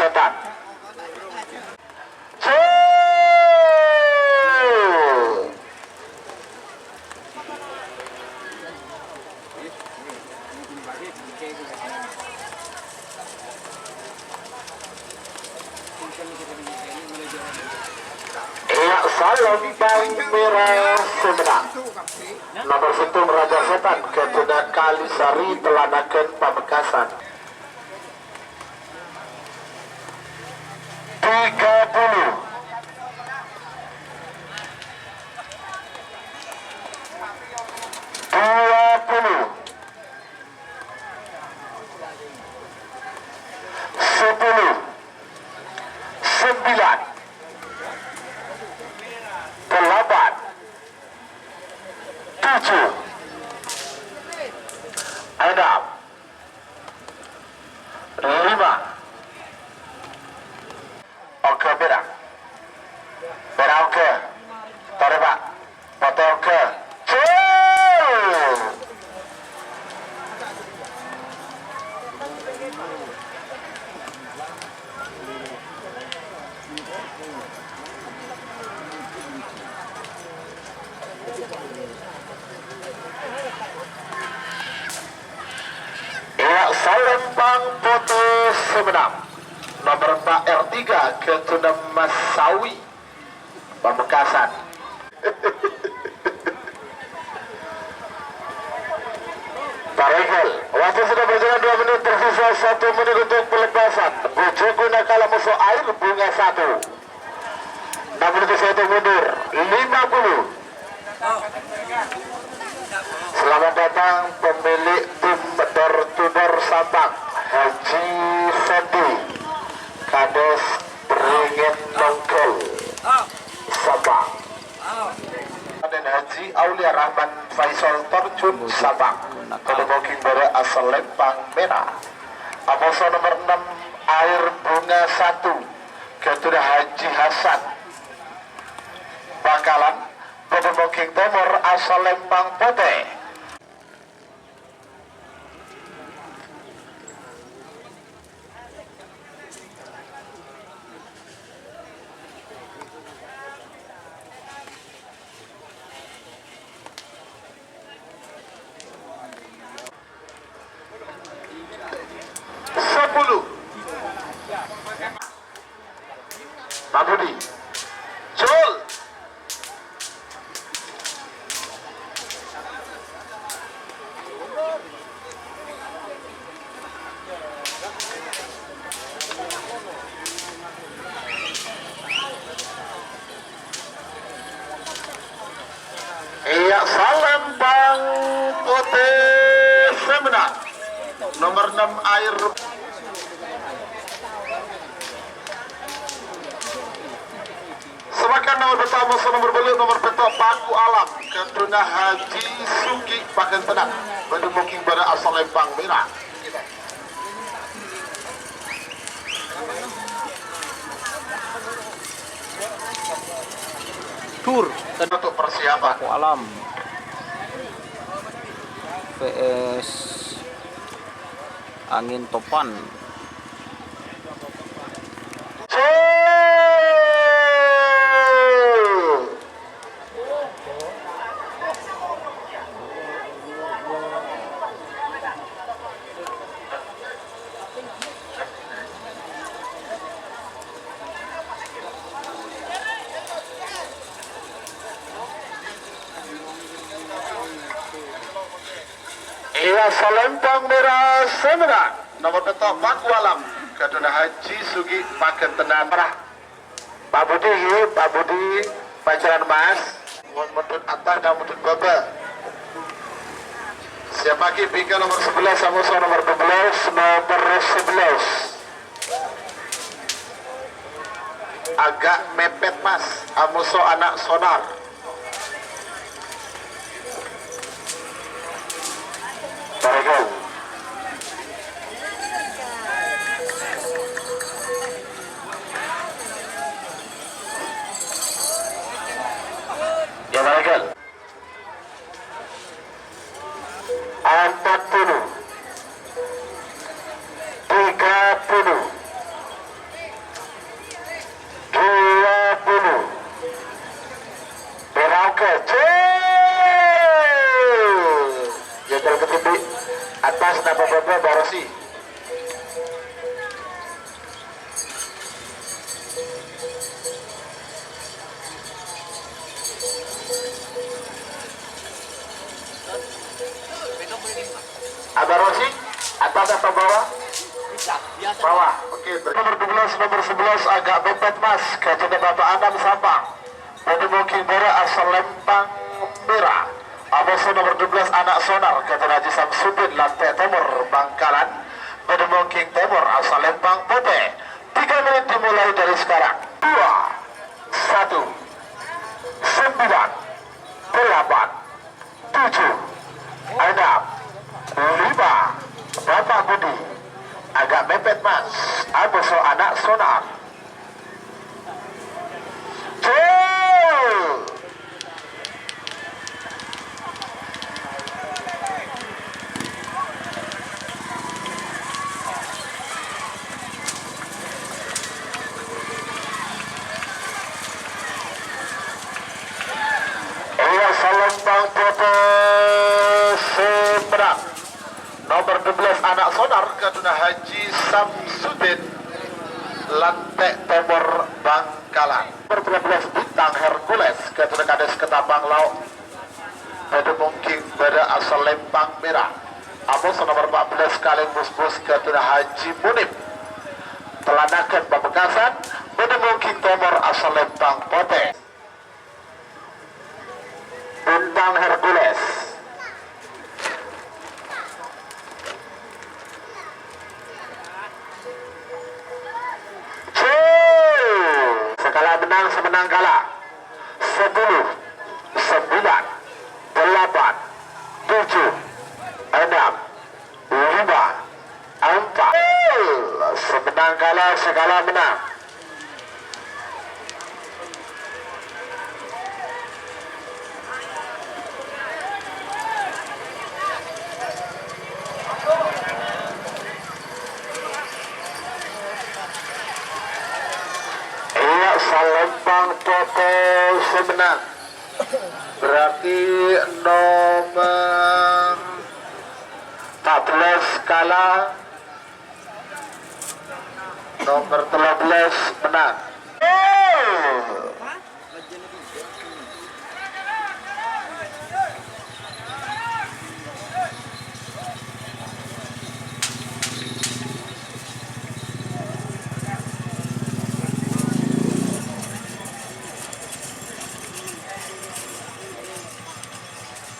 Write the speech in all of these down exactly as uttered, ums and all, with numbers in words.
Setan. Cul. Iyâ, salempang mèra sè mennang. Nomer sèttong Raja Setan, ghâdhuwânna Kalisari, Tellanagan, Pamekasan. Tiga puluh. Dua puluh. Sepuluh. Sembilan. Delapan. Tujuh. Enam. Lima. Oghâ pèra'. Pèra' oghâ. Torè, Pak. Potè oghâ. Cul! Iyâ, salempang potè sè mennang. Nomer empat R tiga, ghâdhuwânna Mas Sawi, Pamekasan. Parèngghâl, waktu sudah berjalan dua menit, tersisa satu menit untuk pelepasan. Bujuguna kala musuh air bunga satu. Enam menit saya mundur. Lima puluh. Selamat datang pemilik tim door to door Sampang, Haji Fendi, Kades Beringin Nongkel, Sampang. Raden Haji Aulia Rahman Faisal Torjun, Sampang. Pada booking bara asal Lempang Mena. Amoso nomor enam, Air Bunga satu, Gaduda Haji Hasan. Bangkalan, pada booking Timur asal Lempang Potè. Sepuluh. Pak Budi. Cul. Iyâ, salempang potè sè mennang. Nomor enam, Air. Semakan nomor pètto', amoso nomor bâllu', nomor pètto', Paku Alam, Gaduda Haji Sugi, Pagentenan. Pada booking bara asal Lempang Mena. Dur. Untuk persiapan. Paku Alam. P S Angin Topan. Iyâ, salempang mèra sè mennang. Nomor pètto', Paku Alam, Gaduda Haji Sugi, Pagentenan. Pak Budi, Pak Budi, pancaran Mas. Mon mundhut attas, dâ' mundhut bâbâ. Siap lagi, bingka nomor sebelas, amoso nomor dua belas, nomor sebelas. Agak mepet, Mas, amoso ana' Sonar. Parèngghâl. Iyâ, parèngghâl. Empat puluh. Tiga puluh. Abarosi, atas atau bawah? Bawah. Oke, nomor dua belas, nomor sebelas agak mepet, Mas. Kacana Bapak Anam Sampang. Bâdâ mongghi bârâ' asal Lempang Mèra. Amoso nomor dua belas Anak Sonar, kacana Haji Samsudin, Lantè' Tèmor, Bangkalan. Bâdâ mongghi tèmor asal Lempang Potè. Tiga menit dimulai dari sekarang. Dua, satu, sembilan, delapan, tujuh, enam, lima. Bapak Budi, agak mepet, Mas. Amoso Anak Sonar. Cul! Iyâ, Salempang Potè sè mennang. Nomor dua belas Anak Sonar, kadhuna Haji Samsudin, Lantè' Tèmor, Bangkalan. Nomor dua belas Bintang Hercules, kadhuna Kadès Ketapang Lao'. Bâdâ mongghi bârâ' asal Lempang Mèra. Amoso nomor empat belas Kalèng Busbus, kadhuna Haji Munib, Tellanagan, Pamekasan. Bâdâ mongghi tèmor asal Lempang Potè. Bintang Hercules. Cul! Sè kala mennang, sè mennang kala. Sepuluh, sembilan, delapan, tujuh, enam, lima, empat. Sè mennang kala, sè kala mennang. Iyâ, Salempang Potè sè mennang. Berarti nomor empat belas kala, nomor tello belas mennang.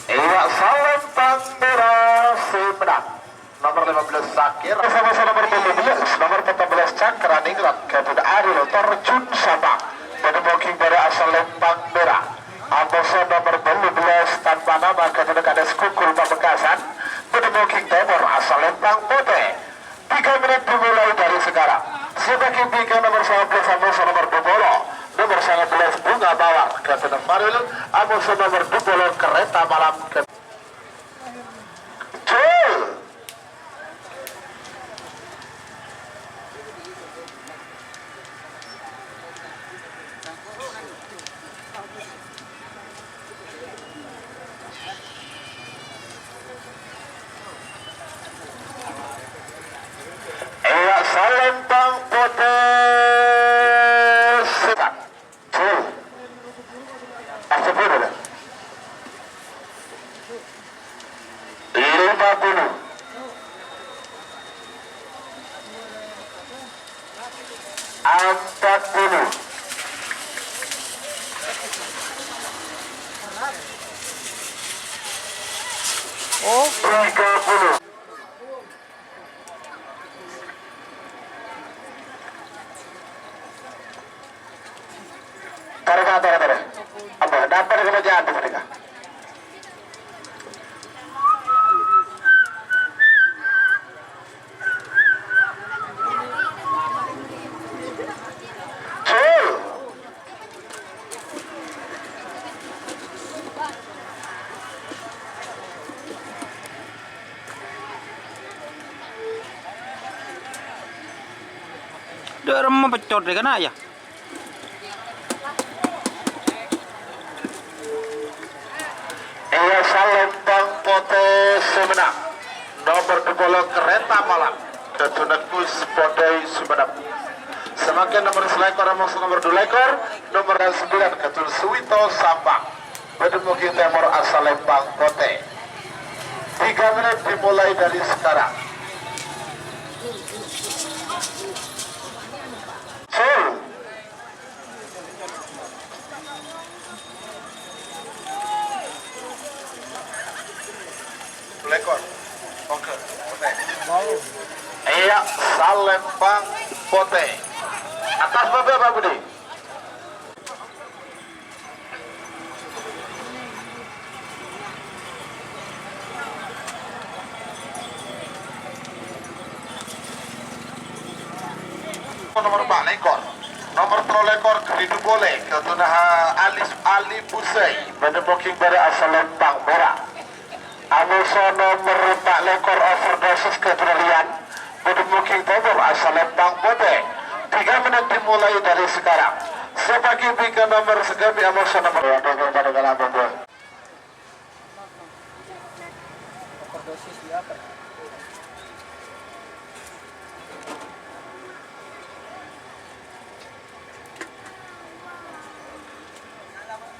Iyâ, Salempang Mèra sè mennang. Nomor lima belas Sakir. Sama-sama nomor tello belas, nomor patang belas Cakra Ningrat, kadhuna Aril Torjun Sabang. Bâdâ mongghi bârâ' asal Lempang Mèra. Amoso nomor tello belas tanpa nama, kadhuna Kadès Kukul Pamekasan. Bâdâ mongghi tèmor asal Lempang Potè. Tiga menit dimulai dari sekarang. Sè bâgi bingkang nomor sangabelas, amoso nomor dua puluh. Nomor sangabelas Bunga Mawar, kadhuna Faril. Amoso nomor dua puluh Kereta Malam. Cul! Iyâ, Salempang Potè sè mennang. Cul. Asapura, Bang? Lima puluh. Empat puluh. Oh. Tiga puluh. Tarèka, tarèka, tarèka. Apa? Dapat kemajaan di mereka. Cul. Dâ' remma peccot deh, kana' ya? Iyâ, Salempang Potè sè mennang. Nomor dua puluh Kereta Malam. Katon Agus Podai Sumenep. Samangkèn nomer salèkor, amoso nomer dulèkor, nomer sembilan, Katon Suwito Sampang. Bâdâ mungkin tèmor asal Lembang Potè. Tiga menit dimulai dari sekarang. Sur. Lekor. Oke. Oke. Iyâ, Salembang Potè. Atas, Bapak, Pak Budi. Nomer empat lekor. Nomer tello lekor, Geridu Pole, Katon Ali, Ali Busai, bâdâ booking bârâ' asal Lembang Mèra. Amoso nomer empat lekor, Overdosis, Katon Rian, bâdâ booking tèmor asal Lembang Potè. Tiga menit dimulai dari sekarang. Sè paghi' bi' ka nomer sè ghâbi', amoso nomer. Overdosis di apa?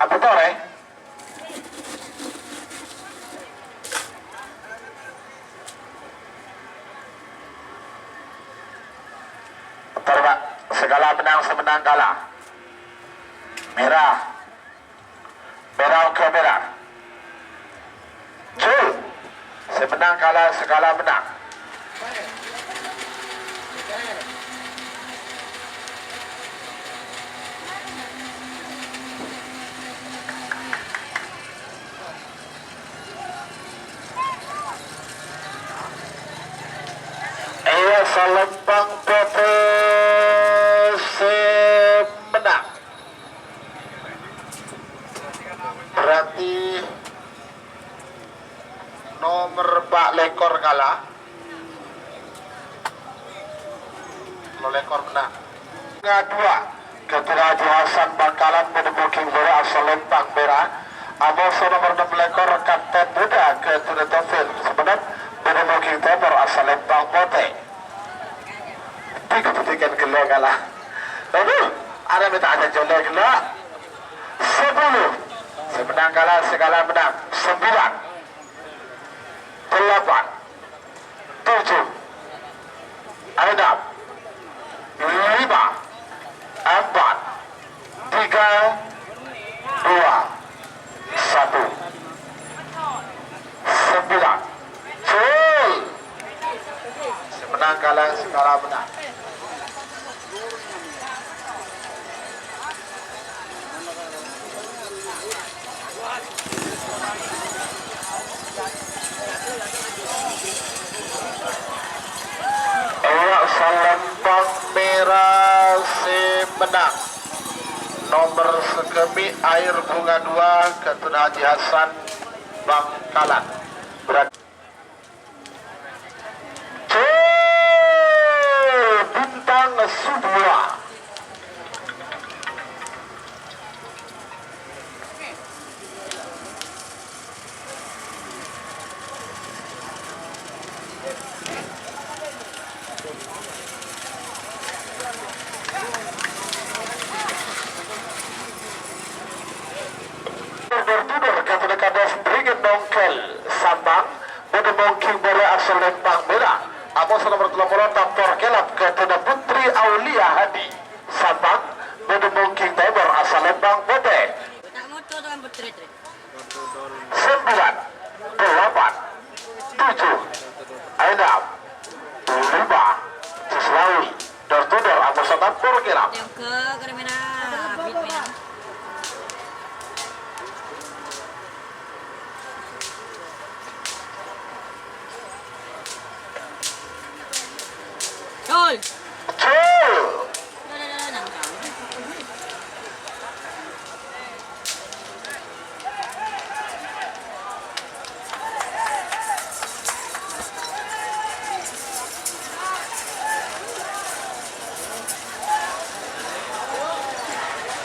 Apa to, Rè? Putar, Pak. Sè kala mennang, sè mennang kala. Mèra. Mèra oghâ mèra. Jul. Sè mennang kala, sè kala mennang. Iyâ, Salembang Potè sè mennang. Berarti nomer empat lekor kala. Tello lekor mennang. Kadhuwâ, Katon Haji Hasan Bangkalan, bâdâ booking bârâ' asal Lembang Mèra. Amoso nomer ennem lekor, Kapten Muda, Katon Taufik Sumenep, bâdâ booking tèmor asal Lembang Potè. Tik-tikan ghellâ' kala. Aduh, arè mènta ajhâjhâna ghellâ'. Sepuluh. Sè mennang kala, sè kala mennang. Sembilan. Delapan. Tujuh. Enam. Lima. Empat. Tiga, dua, satu. Sembilan. Jul. Sè mennang kala, sè kala mennang. Iyâ, Salembang Mèra sè mennang. Nomer sè ghâbi' Air Bunga dua, Katon Haji Hasan Bangkalan. Berat. Bintang Subua. Door to door, Katon Kadas, Ringin Nongkel, Sampang, bâdâ booking bârâ' asal Lembang Mèra. Amoso nomer tello polo, Tampor Kelap, Katon Putri Aulia Hadi, Sampang, bâdâ booking tèmor asal Lembang Potè. Sembilan, delapan, tujuh, enam, lima, selawi. Door to door, amoso Tampor Kelap. Cul. Cul.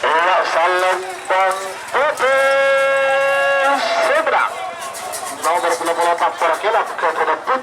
Iyâ, Salembang Potè sè mennang. Nomer tello polo, Tampor Kelap, Katon